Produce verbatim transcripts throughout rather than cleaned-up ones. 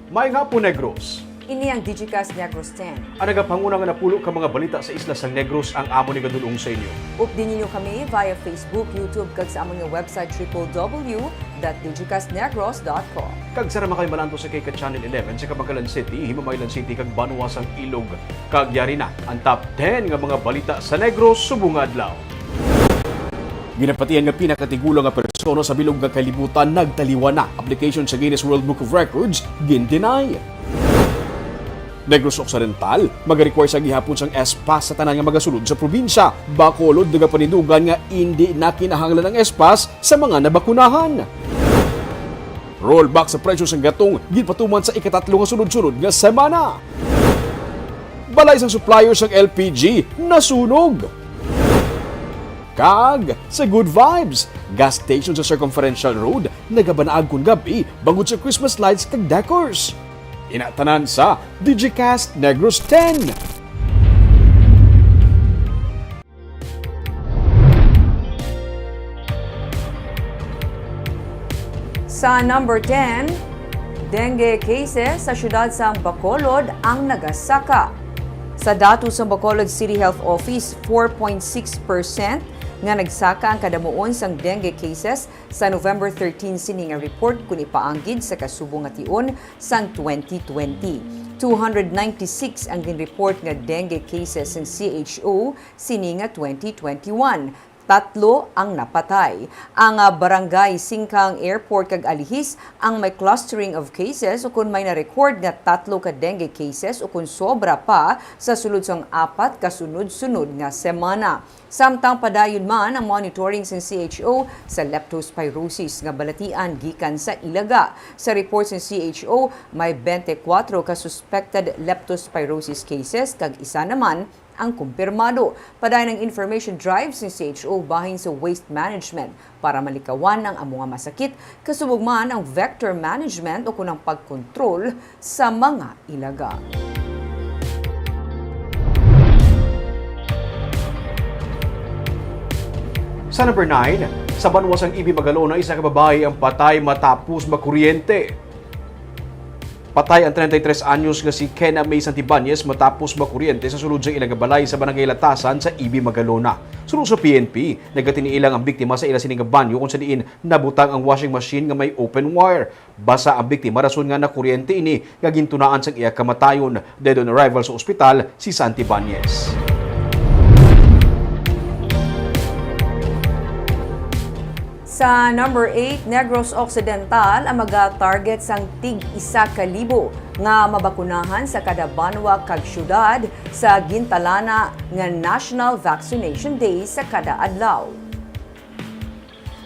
Maayong hapon, Negros. Ini ang Digicast Negros ten. Ang nagapanguna nga napulo ka mga balita sa isla sang Negros ang amon igadul-ong sa inyo. Updi ninyo kami via Facebook, YouTube, kag sa amon nga website, triple W dot digicast negros dot com. Kag sara man kami malantaw sa K K Channel eleven sa Kabankalan City, Himamaylan City, kag banwa sang Ilog. Kag yari na ang top ten nga mga balita sa Negros subong nga adlaw. Ginapatihan nga pinakatigulang nga persona sa bilog nga kalibutan nagtaliwan na. Application sa Guinness World Book of Records gin-deny. Negros Occidental, mag-require sa gihapon sang S-Pass sa tanan nga magasulod sa probinsya. Bacolod, nagapanindugan nga indi na kinahanglan ang S-Pass sa mga nabakunahan. Rollback sa presyo sang gatong ginpatuman sa ikatatlo nga sunod-sunod nga semana. Balay sang supplier sang L P G nasunog. Kag sa Good Vibes, gas station sa Circumferential Road nagabanaag kon gab-i bangod sa Christmas lights kag decors. Ina tanan sa Digicast Negros ten. Sa number ten, dengue cases sa siyudad sang Bacolod ang nagasaka. Sa datos sang Bacolod City Health Office, four point six percent nga nagsaka ang kadamuon sang dengue cases sa November thirteen sini nga report kon ipaanggid sa kasubong nga tion sang twenty twenty. Two hundred ninety-six ang ginreport nga dengue cases sang C H O sini nga twenty twenty-one. Tatlo ang napatay. Ang, ah, barangay Singkang, Airport, kag Alihis ang may clustering of cases ukon may na-record nga tatlo ka dengue cases ukon sobra pa sa sulod sang apat ka sunod-sunod nga semana. Samtang padayon man ang monitoring sang C H O sa leptospirosis nga balatian gikan sa ilaga. Sa report sang C H O, may twenty-four ka suspected leptospirosis cases kag isa naman ang kumpirmado. Padayon ang information drive sang C H O bahin sa waste management para malikawan ang amo nga masakit, kasubong man ang vector management ukon ang pagkontrol sa mga ilaga. Sa number nine, sa banwa sang Ibi, Magalona, isa ka babayi ang patay matapos makuryente. Patay ang treinta y tres anyos nga si Kena May Santibanez matapos makuryente sa sulod sa ila nga balay sa Barangay Latasan sa Ibi, Magalona. Suno sa P N P, nagkatiniilang ang biktima sa ila sini nga banyo kung sa diin nabutang ang washing machine nga may open wire. Basa ang biktima rason nga nakuryente ini nga gintunaan sang iya kamatayon. Dead on arrival sa ospital si Santibanez. Sa number eight, Negros Occidental ang maga-target sang tig isa ka libo nga mabakunahan sa kada banwa kag syudad sa gintalana nga National Vaccination Day sa kada adlaw.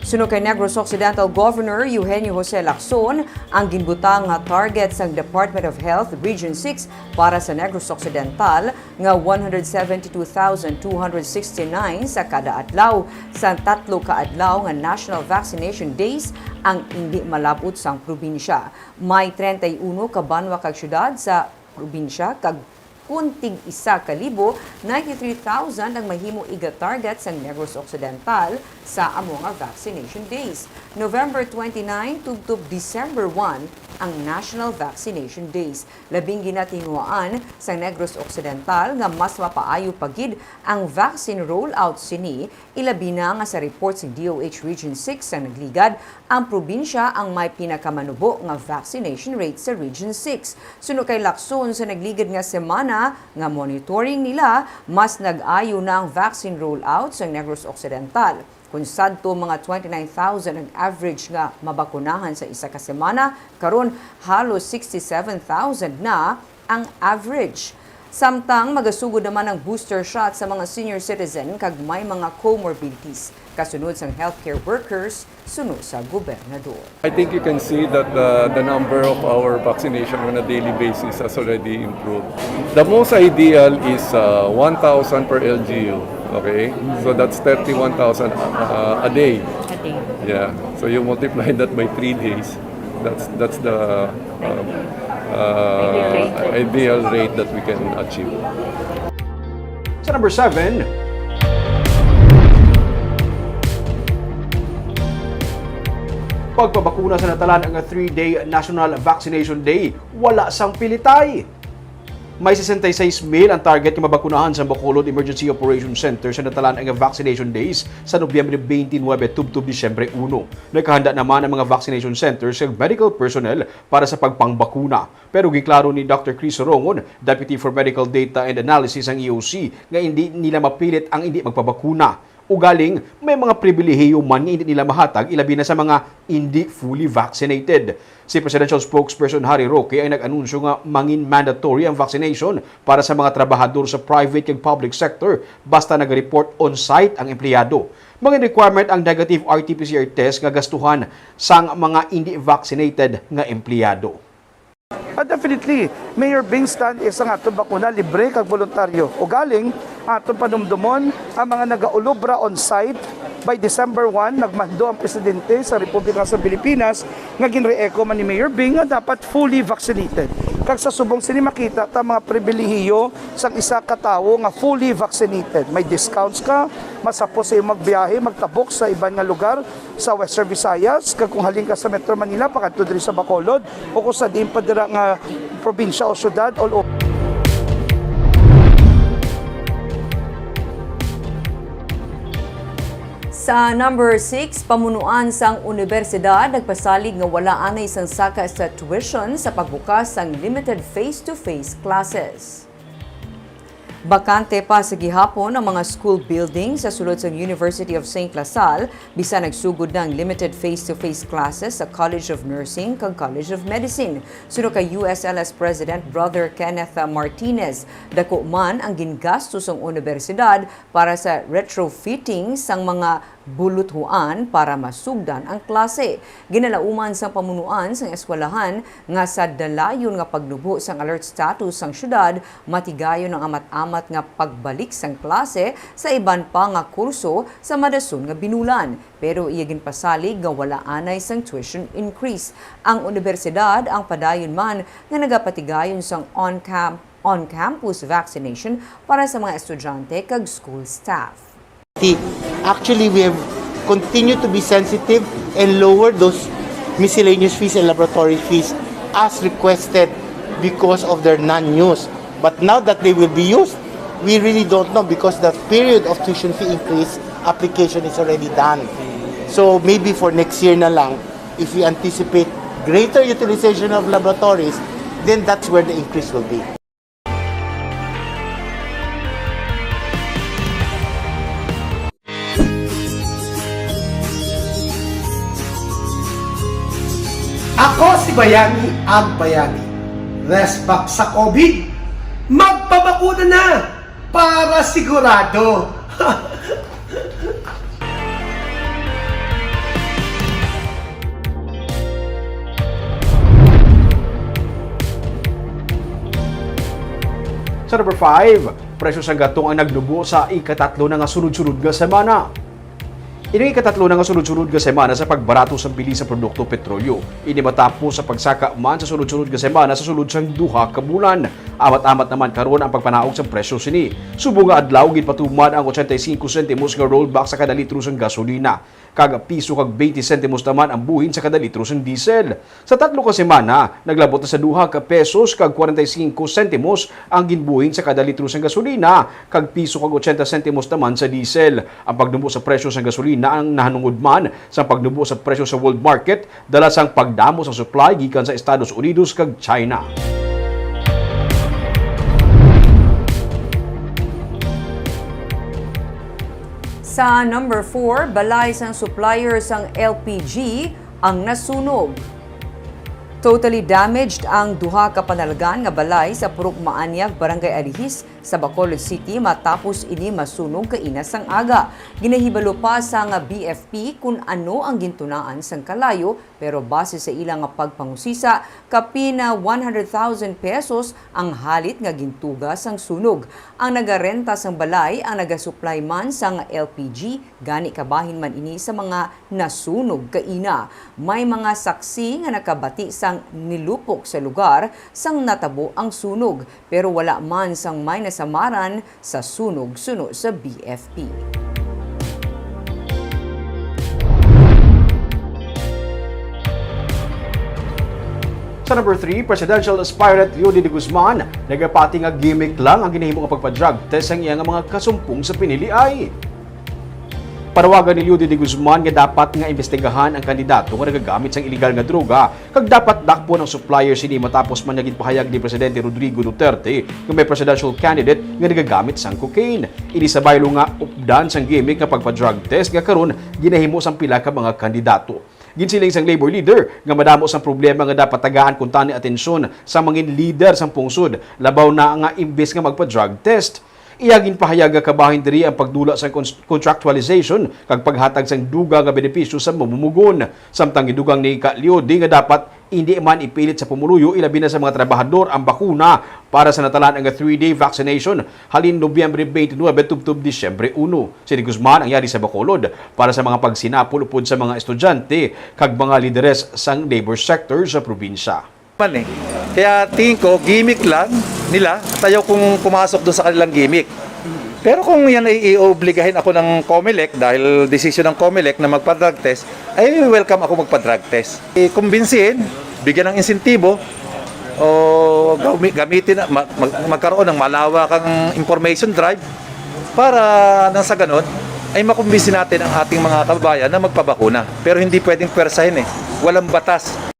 Suno kay Negros Occidental Governor Eugenio Jose Lacson, ang ginbutang nga target sang Department of Health Region six para sa Negros Occidental nga one hundred seventy-two thousand two hundred sixty-nine sa kada adlaw. Sang tatlo ka adlaw nga National Vaccination Days ang indi malab-ot sang probinsya. May treinta y uno ka banwa kag syudad sa probinsya, kag kun tig isa ka libo, ninety-three thousand ang mahimo iga-target sang Negros Occidental sa amo nga Vaccination Days. November twenty-nine tubtob December one ang National Vaccination Days. Labing ginatinguhaan sa Negros Occidental nga mas mapaayo pa gid ang vaccine rollout sini, ilabi na nga sa report sa D O H Region six sa nagligad, ang probinsya ang may pinakamanubo nga vaccination rate sa Region six. Suno kay Lacson, sa nagligad nga semana nga monitoring nila, mas nag-ayo na ang vaccine rollout sa Negros Occidental. Kung sadto mga twenty-nine thousand ang average nga mabakunahan sa isa ka semana, karon halos sixty-seven thousand na ang average. Samtang magasugod naman ang booster shot sa mga senior citizen kag may mga comorbidities, kasunod sang healthcare workers, suno sa gobernador. I think you can see that the, the number of our vaccination on a daily basis has already improved. The most ideal is, uh, one thousand per L G U, okay? So that's thirty-one thousand, uh, a day. A day. Yeah. So you multiply that by three days. That's, that's the, um, uh, ideal rate that we can achieve. Sa number seven, Pagpabakuna sa natalan nga three-day National Vaccination Day, wala sang pilitay. May sesenta y seis mil ang target nga mabakunahan sa Bacolod Emergency Operation Center sa natalan nga vaccination days sa Nobyembre twenty-nine tubtob Disyembre uno. Nakahanda naman ang mga vaccination centers kag medical personnel para sa pagpangbakuna. Pero giklaro ni Doctor Chris Sorongon, Deputy for Medical Data and Analysis ang E O C, nga hindi nila mapilit ang hindi magpabakuna. Ugaling, may mga pribilehiyo man nga hindi nila mahatag, ilabi na sa mga hindi fully vaccinated. Si Presidential Spokesperson Harry Roque ang nag-anunsyo nga mangin mandatory ang vaccination para sa mga trabahador sa private kag public sector basta nag-report on-site ang empleyado. Mangin requirement ang negative R T P C R test nga gastuhan sang mga hindi vaccinated nga empleyado. Ah, definitely, Mayor Bing, stand is ang aton bakuna libre kag voluntaryo. Ugaling, aton panumdumon ang mga nagaulobra on site. By December one, nagmando ang presidente sa Republika sa Pilipinas nga ginreeko man ni Mayor Bing nga dapat fully vaccinated. Kag sa subong sini makita ta mga pribilehiyo sang isa ka tawo nga fully vaccinated. May discounts ka, masapos sa imong magbiyahe, magtabok sa iban nga lugar sa Western Visayas, kag kung halin ka sa Metro Manila, pakadto diri sa Bacolod, o kung sa diin pa dira nga probinsya o syudad, all over. Sa number six, pamunuan sang unibersidad nagpasalig nga wala anay sang saka sa tuition sa pagbukas sang limited face-to-face classes. Bakante pa sa gihapon ang mga school building sa sulod sang University of Saint La Salle, bisan nagsugod na ang limited face-to-face classes sa College of Nursing kag College of Medicine. Suno kay U S L S President Brother Kenneth Martinez, dako man ang gingasto sang unibersidad para sa retrofitting sang mga buluthuan para masugdan ang klase. Ginalauman sang pamunuan sang eskwelahan nga sa dalayon nga pagnubo sang alert status sang syudad, matigayon ang amat-amat nga pagbalik sang klase sa iban pa nga kurso sa madason nga binulan. Pero iya ginpasalig nga wala anay sang tuition increase. Ang unibersidad ang padayon man nga nagapatigayon sang on-cam-, on-campus vaccination para sa mga estudyante kag school staff. Actually, we have continued to be sensitive and lower those miscellaneous fees and laboratory fees as requested because of their non-use. But now that they will be used, we really don't know because the period of tuition fee increase application is already done. So maybe for next year na lang, if we anticipate greater utilization of laboratories, then that's where the increase will be. Ako si Bayani Agbayani. Resbak sa COVID, magpabakuna na para sigurado. Sa number five, presyo sang gatong ang nagnubo sa ikatatlo na nga sunod-sunod nga semana. Ini ikatatlo na nga sunod-sunod nga semana sa pagbarato sang bili sa produkto petrolyo. Ini matapos sa pagsaka man sa sunod-sunod nga semana sa sulod sang duha ka bulan. Amat-amat naman karon ang pagpanaog sa presyo sini. Subong nga adlaw ginpatuman ang ochenta y cinco sentimos nga rollback sa kada litro sang gasolina, kag piso kag twenty sentimos naman ang buhin sa kada litro sang diesel. Sa tatlo ka semana, naglabot na sa duha ka pesos kag kwarenta y cinco sentimos ang ginbuhin sa kada litro sang gasolina, kag piso kag ochenta sentimos naman sa diesel. Ang pagnubo sa presyo sang gasolina ang nahanungod man sa pagnubo sa presyo sa world market, dala sang pagdamo sa supply gikan sa Estados Unidos kag China. Sa number four, balay sang supplier sang L P G ang nasunog. Totally damaged ang duha ka panalgan nga balay sa Purok Maanyag, Barangay Alihis, sa Bacolod City matapos ini masunog kaina sang aga. Ginahibalo pa sang B F P kon ano ang gintunaan sang kalayo, pero base sa ila nga pagpangusisa, kapin one hundred thousand pesos ang halit nga gintuga sang sunog. Ang nagarenta sang balay ang nagasuplay man sang L P G, gani kabahin man ini sa mga nasunog kaina. May mga saksi nga nakabati sang nilupok sa lugar sang natabo ang sunog, pero wala man sang may nasamaran sa sunog suno sa B F P. Sa number three, presidential aspirant Leody De Guzman nagapati nga gimmick lang ang ginahimo nga pagpa-drug test sang iya nga mga kasumpong sa piniliay. Panawagan ni Leody De Guzman nga dapat nga imbestigahan ang kandidato nga nagagamit sang iligal nga droga, kag dapat dakpon ang supplier sini, matapos man nga ginpahayag ni Presidente Rodrigo Duterte nga may presidential candidate nga nagagamit sang cocaine. Ini sa baylo nga updan sang gimmick nga pagpa-drug test nga karon ginahimo sang pila ka mga kandidato. Ginsiling sang Labor leader nga madamo sang problema nga dapat tagaan kuntani atensyon sa mga leader sang pungsod, labaw na nga imbes nga magpa-drug test. Iya ginpahayag nga kabahin diri ang pagdula sang cons-, contractualization kag paghatag sang dugang nga benepisyo sa mamumugon. Samtang gidugang ni Ka Leody nga dapat indi man ipilit sa pumuluyo, ilabi na sa mga trabahador, ang bakuna para sa natalaan nga three-day vaccination halin Nobyembre twenty-nine tubtob Disyembre uno. Si De Guzman ang yari sa Bacolod para sa mga pagsinapol upod sa mga estudyante kag mga lideres sang labor sector sa probinsya. Man eh. Kaya tingin ko, gimmick lang nila at ayaw kong pumasok doon sa kanilang gimmick. Pero kung yan ay iobligahin ako ng Comelec, dahil desisyon ng Comelec na magpa-drug test, ay welcome ako magpa-drug test. Eh, kumbinsihin, bigyan ng insentibo, o gami-, gamitin, na- mag- mag- magkaroon ng malawakang information drive para nang sa ganon ay makumbinsi natin ang ating mga kababayan na magpabakuna. Pero hindi pwedeng pwersahin eh. Walang batas.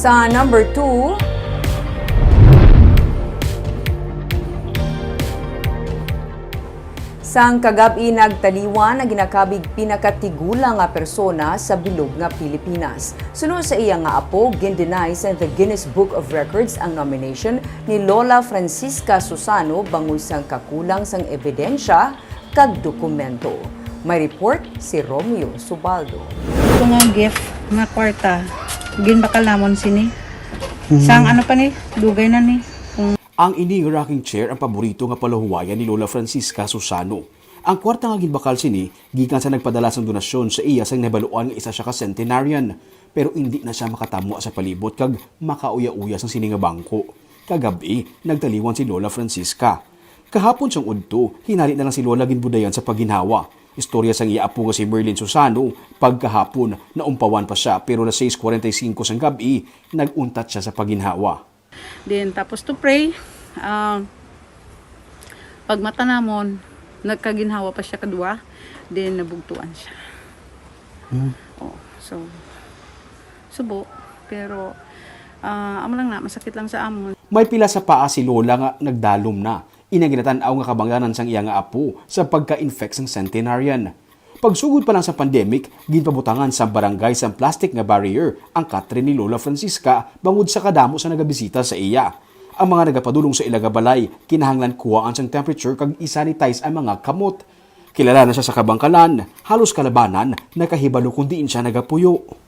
Sa number two, sang kagab-i nagtaliwan ang ginakabig pinakatigulang nga persona sa bilog nga Pilipinas. Suno sa iya nga apo, gin-deny sa The Guinness Book of Records ang nomination ni Lola Francisca Susano bangod sang kakulang sang ebidensya kag dokumento. May report si Romeo Subaldo. Ito nga gift nga kwarta, ginbakal namon sini. Sang ano pa ni, dugay na ni. Ang ini nga rocking chair ang paborito nga palahuwayan ni Lola Francisca Susano. Ang kwarta nga ginbakal sini gikan sa nagpadala sang donasyon sa iya sang nahibaluan nga isa siya ka centenarian, pero indi na siya makatamwa sa palibot kag makauya-uya sang sini nga bangko. Kagab-i, nagtaliwan si Lola Francisca. Kahapon sang udto, hinali na lang si Lola ginbudayan sa pagginhawa. Istorya sang iya apo nga si Merlin Susano, pagkahapon, naumpawan pa siya, pero alas sais cuarenta y cinco sang gab-i, nag-untat siya sa pagginhawa. Then, tapos to pray, ah, pagmata namon, nagkaginhawa pa siya kadwa, then nabugtuan siya. Hmm. Oh, so, subo, pero, ah, amo lang na, masakit lang sa amon. May pila sa paa si Lola nga nagdalom na. Ina ginatan-aw nga kabangdanan sang iya nga apo sa pagka-infect sang centenarian. Pagsugod pa lang sa pandemic, ginpabutangan sa barangay sang plastic nga barrier ang katre ni Lola Francisca bangod sa kadamo sa nagabisita sa iya. Ang mga nagapadulong sa ila nga balay, kinahanglan kuhaan sang temperature kag i-sanitize ang mga kamot. Kilala na siya sa Kabangkalan, halos kalabanan nakahibalo kon diin siya nagapuyo.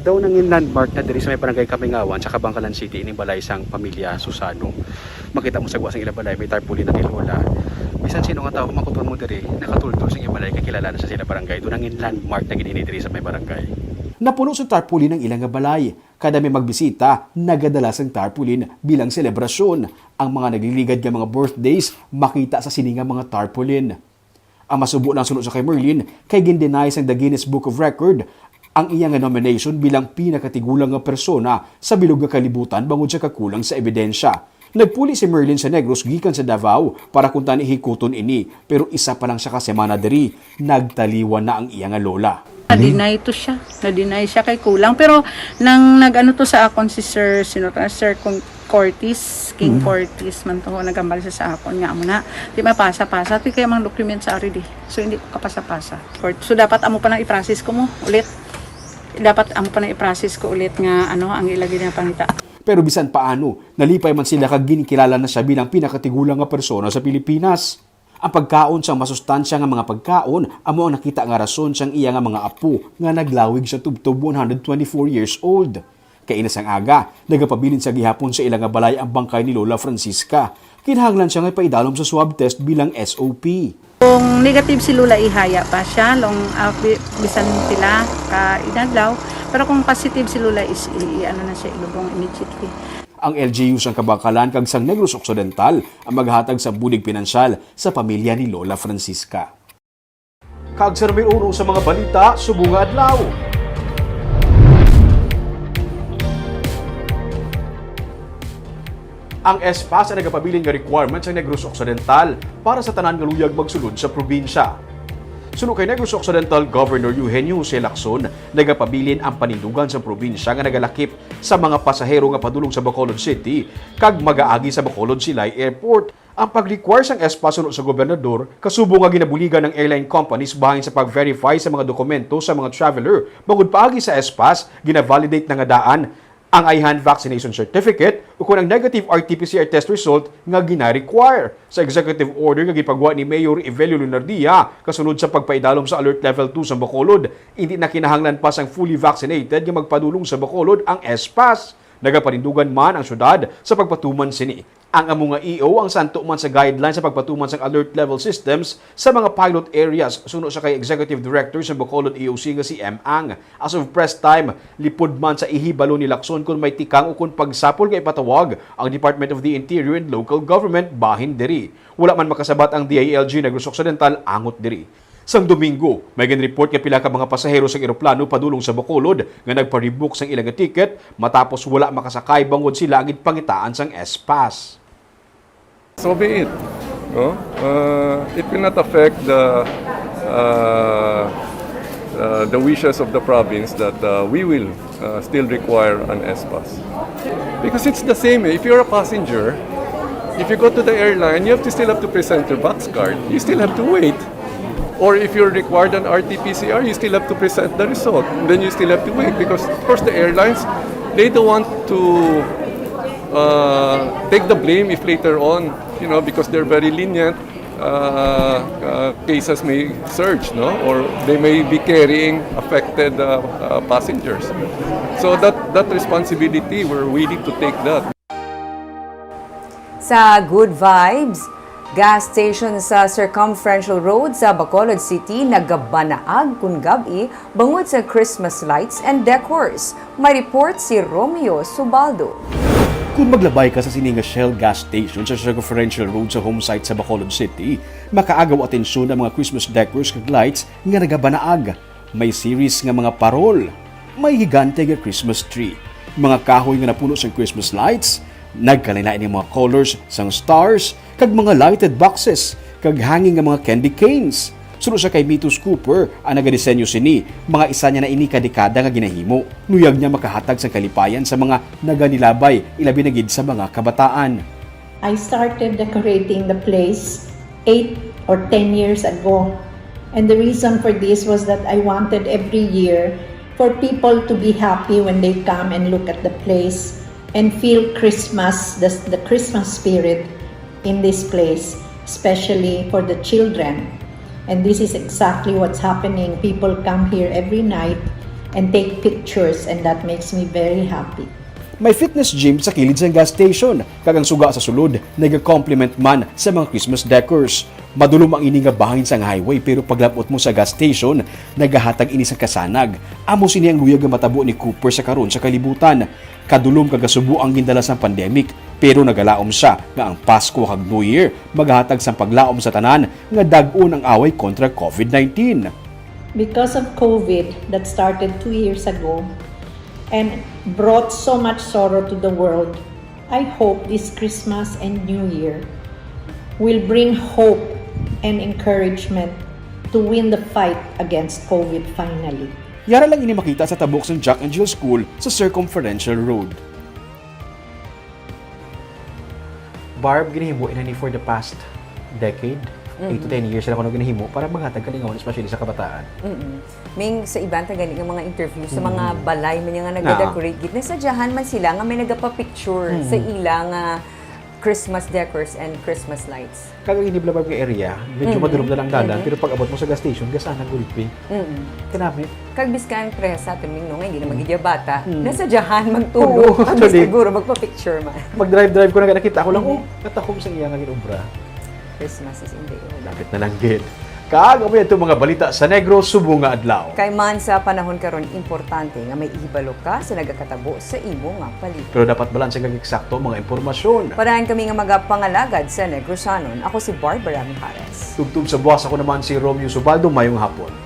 Daw nangin landmark na diri sa may barangay Kamingawan sa Kabangkalan City ining balay sang pamilya Susano. Makita mo sa gwa sang ila balay, may tarpaulin na ni Lola. Bisan sino nga tawo, makuton mo diri, nakatultol sa ila balay, kay kilala na siya sa ila barangay. Daw nangin landmark na gid ini diri sa may barangay. Napuno sa tarpaulin ang ila nga balay. Kada may magbisita, nagadala sang tarpaulin bilang selebrasyon. Ang mga nagliligad nga mga birthdays, makita sa sini nga mga tarpaulin. Ang masubo lang suno sa kay Merlin, kay gin-deny sang The Guinness Book of Record ang iya nga nomination bilang pinakatigulang nga persona sa bilog nga kalibutan bangod sa kakulang sa ebidensya. Nagpuli si Merlin sa Negros gikan sa Davao para kuntani hikuton ini, pero isa pa lang siya ka semana diri, nagtaliwan na ang iya nga lola. Na-deny to siya. Na-deny siya kay kulang. Pero nang nag-ano to sa akon si Sir, sino to? Sir Con-, Cortis, King Mm. Cortis man to, nagambal siya sa akon nga amo na, di mapasa-pasa, ti kaya mga documents ari di. So, hindi ko kapasa-pasa. Court. So, dapat amo pa nang i-process ko mo ulit. Dapat amo pa nang i-process ko ulit nga ano ang ilagi niya pangita. Pero bisan paano, nalipay man sila kag ginkilala na siya bilang pinakatigulang nga persona sa Pilipinas. Ang pagkaon sang masustansya nga mga pagkaon amo ang nakita nga rason sang iya nga mga apo nga naglawig sa tubtob one hundred twenty-four years old. Kaina sang aga, nagapabilin sa gihapon sa ila nga balay ang bangkay ni Lola Francisca. Kinahanglan siya nga ipaidalom sa swab test bilang S O P. Kung negative si Lola, ihaya pa siya, long, ah, bi-, bisan pila ka inadlaw. Pero kung positive si Lola, is i-, i-, ano na siya, ilubong immediately. Ang L G U sang Kabacalan kag sang Negros Occidental ang maghatag sa bulig pinansyal sa pamilya ni Lola Francisca. Kag sa numero uno sa mga balita subong nga adlaw. Ang S-PASS ang nagapabilin nga requirement sa Negros Occidental para sa tanan nga luyag magsulod sa probinsya. Suno kay Negros Occidental Governor Eugenio Jose Lacson, nagapabilin ang panindugan sa probinsya nga nagalakip sa mga pasahero nga padulong sa Bacolod City kag magaagi sa Bacolod Silay Airport. Ang pag-require sang S-PASS suno sa gobernador, kasubo nga ginabuligan ang airline companies bahin sa pag-verify sa mga dokumento sa mga traveler bangod paagi sa S-PASS, gina-validate na nga daan ang ayhan vaccination certificate ukon ang negative R T P C R test result nga gina-require. Sa executive order nga gipagwa ni Mayor Evelio Leonardia kasunod sa pagpaidalom sa Alert Level two sa Bacolod, hindi na kinahanglan pa sang fully vaccinated nga magpadulong sa Bacolod ang S-PASS. Nagapanindugan man ang syudad sa pagpatuman sini. Ang amo nga E O ang santo man sa guidelines sa pagpatuman sang alert level systems sa mga pilot areas, suno sa kay Executive Director sa Bacolod E O C nga si M Ang. As of press time, lipod man sa ihibalo ni Lacson kon may tikang ukon pagsapol nga ipatawag ang Department of the Interior and Local Government bahin diri. Wala man makasabat ang D I L G Negros Occidental angot diri. Sang Domingo, may ginreport nga pila ka mga pasahero sang eroplano padulong sa Bacolod nga nagpa-rebook sang ila nga ticket matapos wala makasakay bangod sila ang ginpangitaan sang S-PASS. So be it. No? Uh, it will not affect the, uh, uh, the wishes of the province that, uh, we will, uh, still require an S-PASS. Because it's the same, eh. If you're a passenger, if you go to the airline, you have to still have to present your box card. You still have to wait. Or if you're required an R T P C R, you still have to present the result. Then you still have to wait because, of course, the airlines, they don't want to, uh, take the blame if later on, you know, because they're very lenient, uh, uh, cases may surge, no? Or they may be carrying affected, uh, uh, passengers. So that, that responsibility, we're willing to take that. Sa Good Vibes, gas station sa Circumferential Road sa Bacolod City nagabanaag kun gab-i bangod sa Christmas lights and decors. May report si Romeo Subaldo. Kung maglabay ka sa sini nga Shell gas station sa Circumferential Road sa home site sa Bacolod City, makaagaw atensyon ang mga Christmas decors kag lights nga nagabanaag. May series nga mga parol, may higante nga Christmas tree, mga kahoy nga napuno sang Christmas lights, nagkalain-lain nga mga colors sang stars, kag mga lighted boxes, kag hanging nga mga candy canes. Suno sa kay Mitos Cooper, ang nagadisenyo sini, mga isa niya na ini ka dekada nga ginahimo. Luyag niya makahatag sang kalipayan sa mga naganilabay, ilabi na gid sa mga kabataan. I started decorating the place eight or ten years ago. And the reason for this was that I wanted every year for people to be happy when they come and look at the place and feel Christmas, the, the Christmas spirit in this place, especially for the children. And this is exactly what's happening. People come here every night and take pictures, and that makes me very happy. May fitness gym sa kilid sang gas station, kag ang suga sa sulod nagakomplement man sa mga Christmas decors. Madulom ang ini nga bahin sang highway, pero paglab-ot mo sa gas station, nagahatag ini sang kasanag. Amo sini ang luyag nga matabo ni Cooper sa karon sa kalibutan. Kadulom kag kasubo ang gindala sang pandemic, pero nagalaom sia nga ang Pasko kag New Year magahatag sang paglaom sa tanan nga dag-on ang away kontra COVID nineteen. Because of COVID that started two years ago, and brought so much sorrow to the world, I hope this Christmas and New Year will bring hope and encouragement to win the fight against COVID finally. Yara lang ini makita sa tabok sang Jack and Jill School sa Circumferential Road. Barb, ginahimo ina ni for the past decade. Eight to ten years sila kuno ginahimo para maghatag kalingawan, especially sa kabataan. Mm-mm. Ming, sa iban ta gani nga mga interview sa mga balay man nga nagadecorate gid, nasadyahan man sila nga may nagapapicture sa ila nga Christmas decors and Christmas lights. Kag ang inibla nga area, medyo madulom na lang dalan, pero pag abot mo sa gas station, gasanag gulpi. Mm-mm. Kanami. Kag biskan parehas sa aton, Ming, no, nga hindi na magigya bata, nasadyahan magtulo, kag siguro magpa-picture man. Mag-drive-drive ko na, nakita ko lang, oh, katakom sa iya nga ginobra. Christmas is in the air. Lapit na lang gid. Kag amo yadto mga balita sa Negros subong nga adlaw. Kay man sa panahon karon, importante nga may ihibalo ka sa nagakatabo sa imo nga paligid. Pero dapat balanse kag eksakto ang mga impormasyon. Parahan kami nga magapangalagad sa Negrosanon. Ako si Barbara Mijares. Tubtob sa buwas, ako naman si Romeo Subaldo. Mayong hapon.